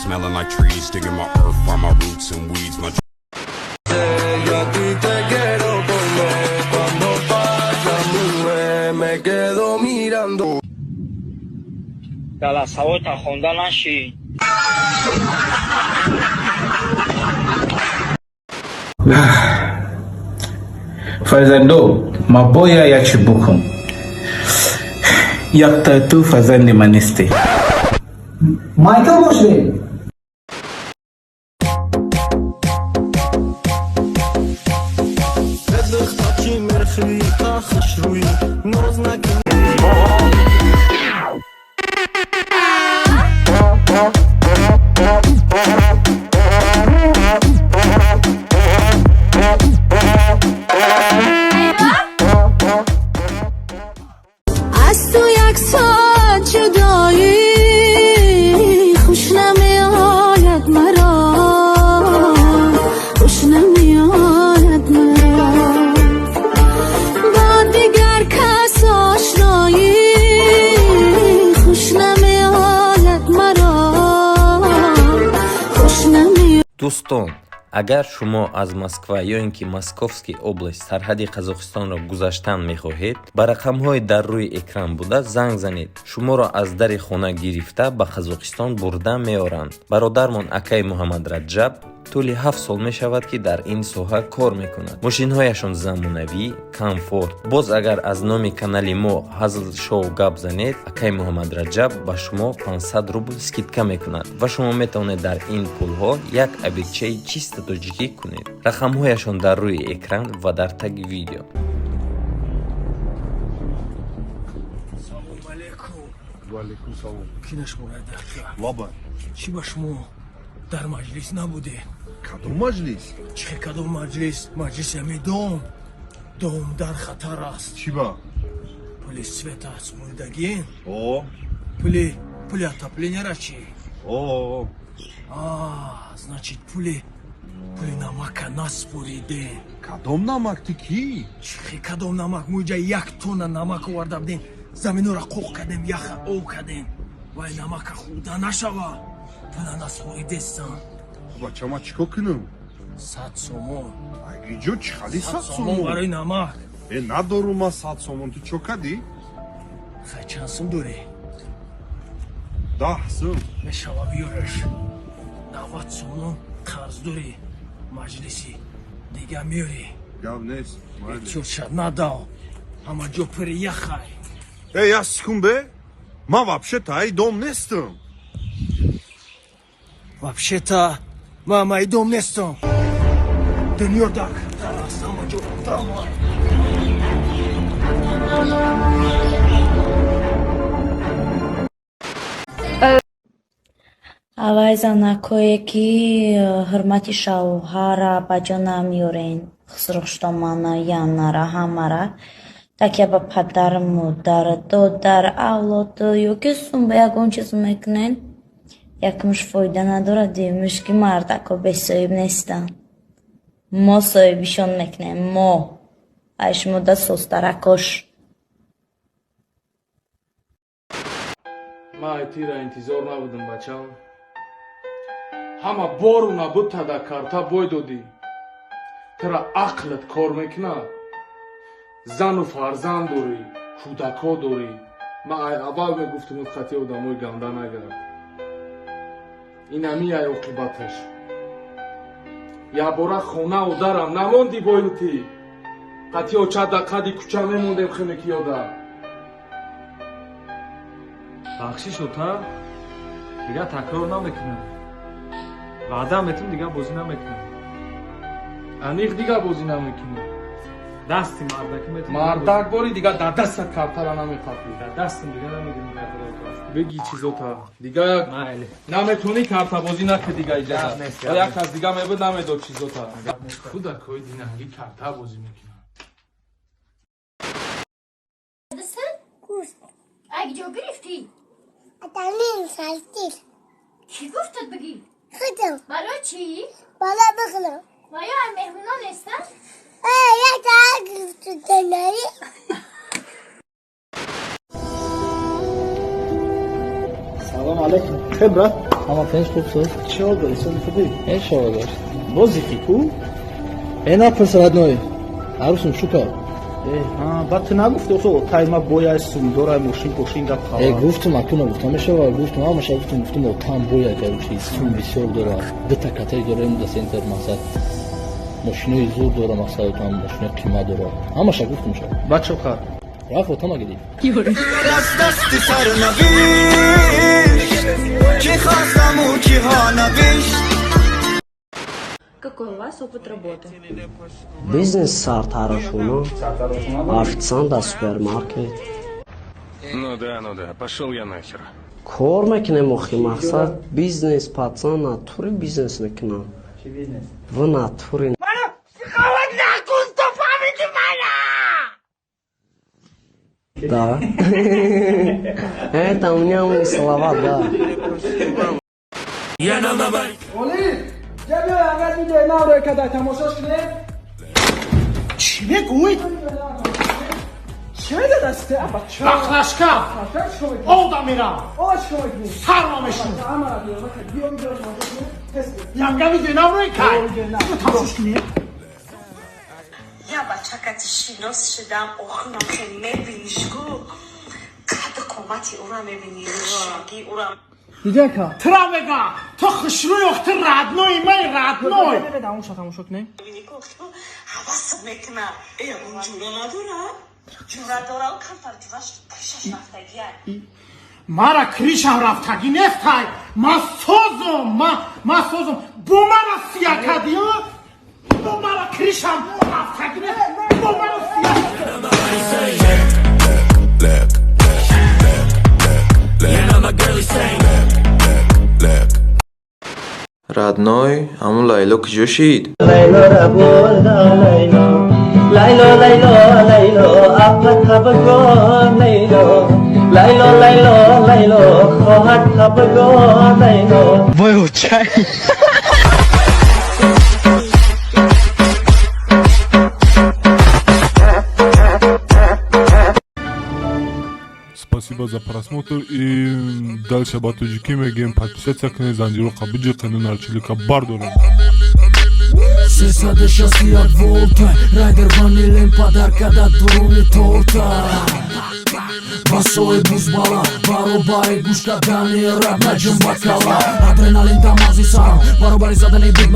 Smelling like trees, digging my earth, find my roots and weeds. My Yo a ti te quiero comer cuando pasa nube, me quedo mirando. Голосовой-та хонда нашид. Фарзандо, мабоя ячи букум. Яктату фарзанди ман нестӣ. Майкл бошед. Аз ту як соат ҷудоӣ хуш намеояд маро, хуш намеояд маро, бо дигар кас ошноӣ хуш намеояд маро, хуш намеояд. Дӯстон, агар шумо аз Москва ё ин ки Московский область сарҳади Қазоқистонро гузаштан мехоҳед, ба рақамҳои дар рӯи экран буда занг занед. Шуморо аз дари хона гирифта, ба Қазоқистон бурда меоранд. Бародармон акаи Муҳаммадраҷаб тӯли 7 сол мешавад, ки дар ин соҳа кор мекунад. Мошинҳояшон замонавӣ, комфорт. Боз агар аз номи канали мо Ҳазл Шоу гап занед, акаи Муҳаммадраҷаб ба шумо 500 рубл скидка мекунад ва шумо метавонед дар ин пулҳо як обедчаи чисто тоҷикӣ кунед. Рақамҳояшон дар рӯи экран ва дар таги видео. Салом алейкум. Ваалейкум салом. Ки нашморад дақиқа. Лаба. Чӣ ба шумо дар маҷлис набудед? Кадом маҷлис? Чӣ кадом маҷлис? Маҷлиси ҳами дом. Дом дар хатар аст. Чӣ ба? Пули света супоридагиен? О. Пули отопления-ра чӣ? О. А, значит, пули намака насупоридем. Кадом намак? Ту кӣ? Чӣ кадом намак? Мо иҷа як тонна намак оварда будем, заминора қоқ кардем, яха об кардем. Вай намака хӯрда нашава. Пула насупоридестан. Бача, ман чӣ кор кунам? 100 сомон. Иҷо чӣ хали 100 100 сомон сомон? Барои намак. Э, надорум ман 100 сомон. Ту чо кардӣ? Хай, чанд сум дорӣ? 10 сум. Мешава, биёраш. 90 сомон қарз дорӣ, маҷлиси дига меёрӣ. Гап нест, майли. Эҳтиёт надав, ҳама ҷо пури яхай. Э, як секунд бе, ман вообще-то ай дом нестам. Вообще-то ман ай дом нестам. Дунё дар хатар аст, ҳама ҷо одамай. Аввай занакое, ки ҳурмати шавҳара ба ҷо намеёрен, хусрӯхштомана, янара, ҳамара, такя ба падар, модар, додар, авлод ё ки сум ба ягон чиз мекунен, якумш фоида надорад, дуюмиш ки мардако бесоҳиб нестанд. Мо соҳибишон мекунем, мо. Ай шумо да состаракош. Ман айтира интизор набудам, бачам. Ҳама бору набудта да карта бой додӣ. Тура ақлат кор мекунад? Зану фарзанд дорӣ, кӯдакҳо дорӣ. Ман ай аввал мегуфтумуд, хати одамои ганда нагард. Инами ай оқибаташ. Якбора хонау дарам намонди, боюти қати оча да қади кӯча мемондем, хинуки ёда. Бахшиш, ота, дигар такрор намекунам, ваъда метум, дигар бозӣ намекунам. Аниқ дигар бозӣ намекунӣ? Дасти мардакӣ метум. Мардак бори дигар дар дастат картара намеқапӣ. Дар дастам дигар намегирам картара. Бигӣ чизота дигар. Майли. Наметонӣ, картабозӣ наки дига иҷа. Гап нест, гап як кас дига мебуд, намедод чизота. Кӯдакҳои динангӣ карта бозӣ мекунанд. Ай ҷо гирифтӣ? Атамин салтил. Кӣ гуфтат бигӣ? Худам. Барои чӣ? Бала бихӯрам. Ва ё меҳмонон нестанд? Э, як та гирифту. Салом алейкум. Хел, брат. Ҳама тинч, хуб соз. Чӣ ҳол дорӣ, сози хубӣ? Ҳеч ҳол дошт. Бози ки ку? Э, напурс, родной. Арӯсум шука. Э, баъд ту нагуфти, охи отай ма бояй, сумдорай, мошин пошин, гап хабар. Э, гуфтум, акуна гуфта мешава, гуфтум, ҳамаша гуфтум, гуфтум, отам бояй, короче, сум бисёр дора. Дута коттедж дорем да центр, мақсад. Мошинои зур дора, мақсад, отам мошинои қимат дора. Ҳамаша гуфтум ша. Баъд чо кард? Рафт, отама гирифт. Аз дасти сарнавишт, чӣ хостаму чиҳо навишт. Какой у вас опыт работы? Бизнес, сартарошона, официант дар супермаркет. Ну да, ну да, пошел я нахер. Кор мекунем, охи, мақсад бизнес, пацан, натури бизнес мекунам. Чӣ бизнес? В натуре. Накун, ту фаҳмиди мана. Да, это у меня умные слова, да. Олид, ҷа биё, ангат видеои нав рӯй кадай, тамошош кунем. Чӣ мегӯй? Чӣ медадасте, бача? Баклашка ода мерам. Ола, чӣ кор мекунӣ? Сарма мешум. Амара биё, видео тамошо кунем. Янга видеои нав рӯй кай, тамошош кунем. Я бачакати шинос шидам, охирам хе мебиниш ку, қадду қомати ура мебини, хушрагӣ ура. Дидака. Тра мега, ту хушрӯй, ох, ту родной май, родной. Тамошо, тамошо кунем. Мебини ку, ту ҳавасат мекуна. Э, он ҷура надора, ҷура дора, камтар ҷураш крышаш рафтагия. Мара крышам рафтагӣ нестай, ма созум, ма созум, бо мара сия кадӣ, бо мара крышам рафтагӣ нест, бо мара сия. Look, look, look. Родной, ҳамун Лайло куҷо шид? Лайло бурда, Лайло, Лайло, Лайло, Лайло, апа табгор, Лайло, Лайло, Лайло, Лайло, хоҳар табгор, Лайло. Вой, очай. Спасибо за просмотр и дальше ба тоҷикӣ мегӯем: подписаться кунед, занҷироқа биҷиқену нарчилика бардорем. 361 волта, райдер ванилен, подарка да дуруни торта. Басои бузбала, баробари гӯш кардани рап, наҷум бакала, адреналин да мағзи сарам, баробари задани бит.